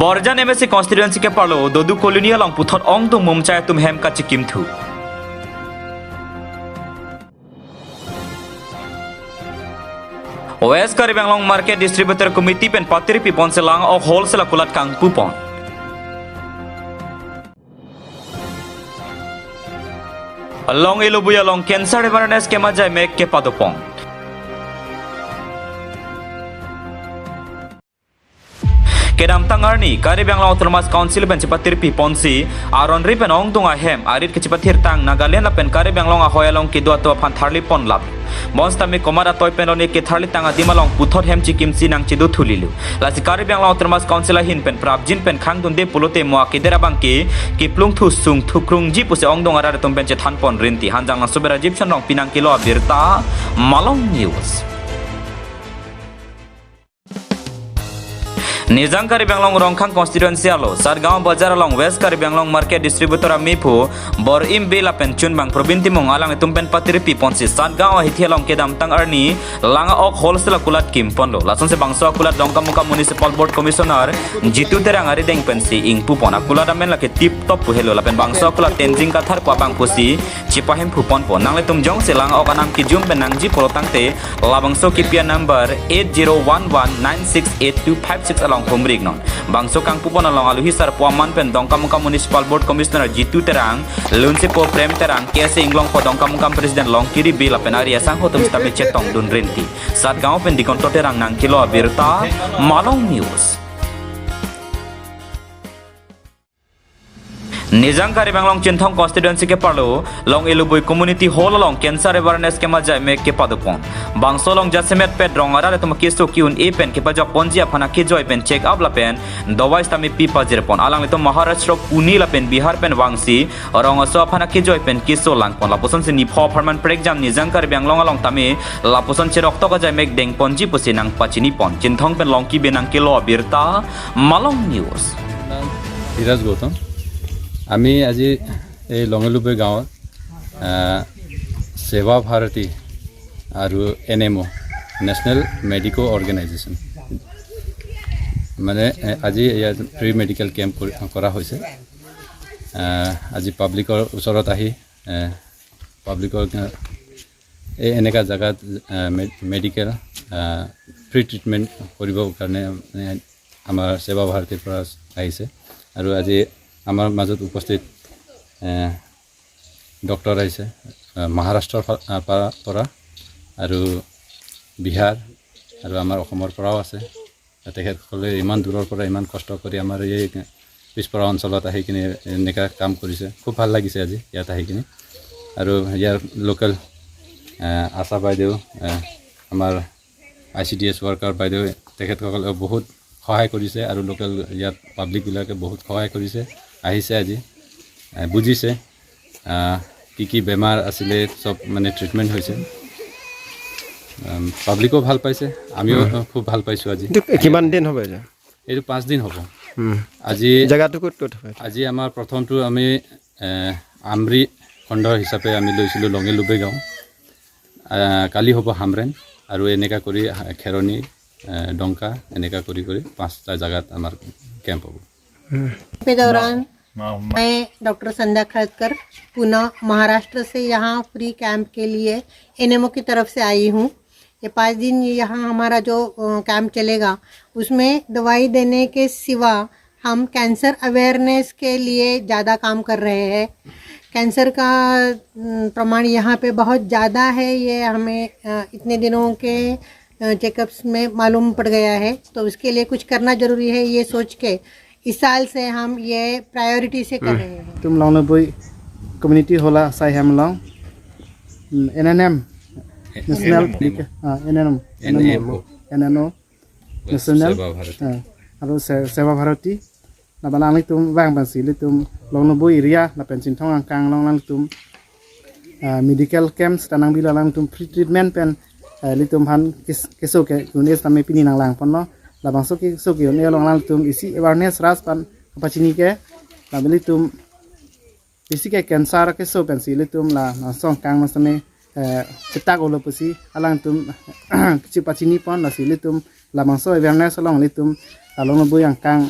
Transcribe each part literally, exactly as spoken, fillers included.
Borjan M A C constituency ke-arlo Dodu Colony along puthot ongdung mumchai atum hem kachikimthu. West Karbi Anglong Market Distributor Committee pen patirpi ponsi lang-ok wholesale akulat kangpupon. Longelubui along cancer awareness camp ajaimek kepadopon. Kedamtang arni Karbi Anglong Autonomous Council pen chepatirpi ponsi aron ri pen ongdung ahem arit kechepathirtang Nagaland lapen Karbi Anglong ahoi along kedo atum aphan tharlipon lap. Bonsitame komat atoi pen lone ketharlitang adim along puthot hem chikimsi nangchedo thulilu. Lasi Karbi Anglong Autonomous Council ahin pen prapjin pen khangdunde pulote mo akedera abangke kiplungthu sungthu krungji pusi ongdung arat atum pen chethanpon rinti. Hanjanglangso pen Rajiv Chandra Rongpi nangkelo abirta, Malong News. Nijang Karbi Anglong Rongkhang constituency arlo Satgaon Bazar along West Karbi Anglong Market Distributor amephu Bor-im Bey lapen chunbang Probin Timung alanglitum pen patirpi ponsi Satgaon ahithi along kedamtang arni lang-ok wholesale akulat kimponlo. Lasonsi bangso akulat Dongkamukam Municipal Board Commissioner Jitu Terang arideng pensi ingpupon. Akulat amen lake Tip Top pu helo lapen bangso akulat Tenzing Kathar pu abang pusi chepahemphuponpo. Nanglitum jongsi lang-ok anam kijum pen nangji pulotangte labangso kipi a-number eight zero one one nine six eight two five six along humri-iknon. Bangso kangpupon along aluhi sarpo aman pen Dongkamukam Municipal Board Commissioner Jitu Terang, lunsepo Prem Terang, K S A Inglongpo Dongkamukam President Longkiri Bey lapen ari asangho atum sitame chetongdun rinti. Satgaon pen Dikonto Terang nangkelo abirta, Malong News. Nijang Karbi Anglong Chinthong constituency ke-arlo Longelubui Community Hall along cancer awareness camp ajaimek kepadopon. Bangso along jasemet pet rong arat atum keso ki-un-e pen kepajokponji aphan akejoi pen check up lapen dawai sitame pi pajirpon. Alanglitum Maharashtra, Pune lapen Bihar pen vangsi rong aso aphan akejoi pen keso langpon. Lapusonsi nipho apharman prekjam Nijang Karbi Anglong along tame lapuson cheroktok ajaimek dengponji pusi nangpachinipon. Chinthong pen Longki Bey nangkelo abirta, Malong News. Dhiraj গৌতম। আমি আজি এই লঙেলুবৈ গাঁৱত, আহ, সেৱা ভাৰতী আৰু N M অ', national medico organisation, মানে, এ, আজি ইয়াত ফ্ৰী মেডিকেল কেম্প কৰি, কৰা হৈছে। আহ, আজি পাব্লিকৰ ওচৰত আহি, আহ, পাব্লিকৰ, আহ, এই এনেকা জেগাত, আহ, মে-, মেডিকেল, আহ, ফ্ৰী ট্ৰিটমেণ্ট কৰিবৰ কাৰণে, মানে, আমাৰ সেৱা ভাৰতীৰ পৰা আহিছে। আৰু আজি আমাৰ মাজত উপস্থিত, আহ, ডক্টৰ আহিছে, আহ, মহাৰাষ্ট্ৰৰ ফা-, আহ, পৰা, পৰা আৰু বিহাৰ আৰু আমাৰ অসমৰ পৰাও আছে। তেখেতসকলে ইমান দূৰৰ পৰা ইমান কষ্ট কৰি আমাৰ এই পিছপৰা অঞ্চলত আহি কিনে এনেকা কাম কৰিছে। খুব ভাল লাগিছে আজি ইয়াত আহি কিনে। আৰু ইয়াৰ লোকেল, আহ, আশা বাইদেউ, আহ, আমাৰ I C D S worker বাইদেউ, তেখেতসকলে বহুত সহায় কৰিছে আৰু লোকেল ইয়াত পাব্লিকবিলাকে বহুত সহায় কৰিছে, আহিছে আজি, আহ, বুজিছে, আহ, কি কি বেমাৰ আছিলে, চব মানে ট্ৰিটমেণ্ট হৈছে। আম, পাব্লিকো ভাল পাইছে, আমিও, উম। খুব ভাল পাইছোঁ আজি। এইটো কিমান দিন হ'ব এতিয়া? এইটো পাঁচ দিন হ'ব। উম। আজি জেগাটো ক'ত ক'ত হয়? আজি আমাৰ প্ৰথমটো আমি, এ, আমৰি খণ্ড হিচাপে আমি লৈছিলোঁ লঙেলুবৈ গাঁও। আহ, কালি হ'ব হামৰেণ আৰু এনেকা কৰি, আহ, খেৰণি, আহ, ডংকা, এনেকা কৰি কৰি পাঁচটা জেগাত আমাৰ কেম্প হ'ব। উম। के दौरान मैं डॉक्टर संध्या खड़ककर पुणे महाराष्ट्र से यहाँ फ्री कैंप के लिए एन एम ओ की तरफ से आई हूँ। ये पाँच दिन यहाँ हमारा जो, अ, कैंप चलेगा, उसमें दवाई देने के सिवा हम कैंसर अवेयरनेस के लिए ज़्यादा काम कर रहे हैं। कैंसर का, अम, प्रमाण यहाँ पे बहुत ज़्यादा है, ये हमें, अ, इतने दिनों के, अ, चेकअप्स में मालूम पड़ गया है। तो उसके लिए कुछ करना ज़रूरी है, ये सोच के इस साल से हम ये प्रायोरिटी से कर रहे हैं। तुम लौंगनोबोई community hall asai hem along, mm, N N M, National, N N M. Ah, N N M, N N M, N N M, National, सेवा भारती। Ah, aro Se-, सेवा Bharti, lapen alanglitum vang pensi ilitum Longnobui area lapen Chinthong angkang along alanglitum, ah, medical camps ta nangpilo, alanglitum free treatment pen, ah, ilitum aphan kes-, keso ke-un-e sitame pini nanglangponlo. Labangso keso ke-un-e along alanglitum isi awareness ras pen kapachini ke, lapen ilitum isi ke cancer keso pensi ilitum labangso angkang masame, eh, chetak olo pusi alanglitum kachepachinipon, lasi ilitum labangso awareness along ilitum la Longnobui angkang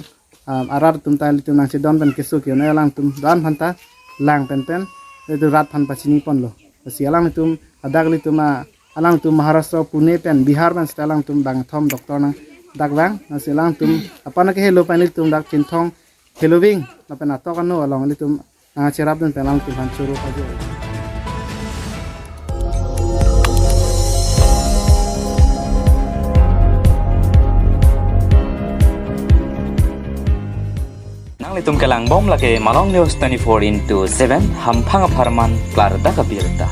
um, arat atum ta ilitum nangchedon pen keso ke-un-e alangtum do-an aphan ta lang pen pen ilitum rat aphan pachini ponlo. Lasi alangtum adak ilitum a, alangtum Maharashtra Pune pen Bihar pen seta alangtum bangkethom doctor nangdakvang. Lasi alangtum aphan kehelo pen ilitum dak Chinthong Heloving lapen atok ano along ilitum nangcherapdun pen alangtum aphan choro pajir. Nanglitum kelangbom lake Malong News twenty-four into seven, hamphang apharman klardak abirta.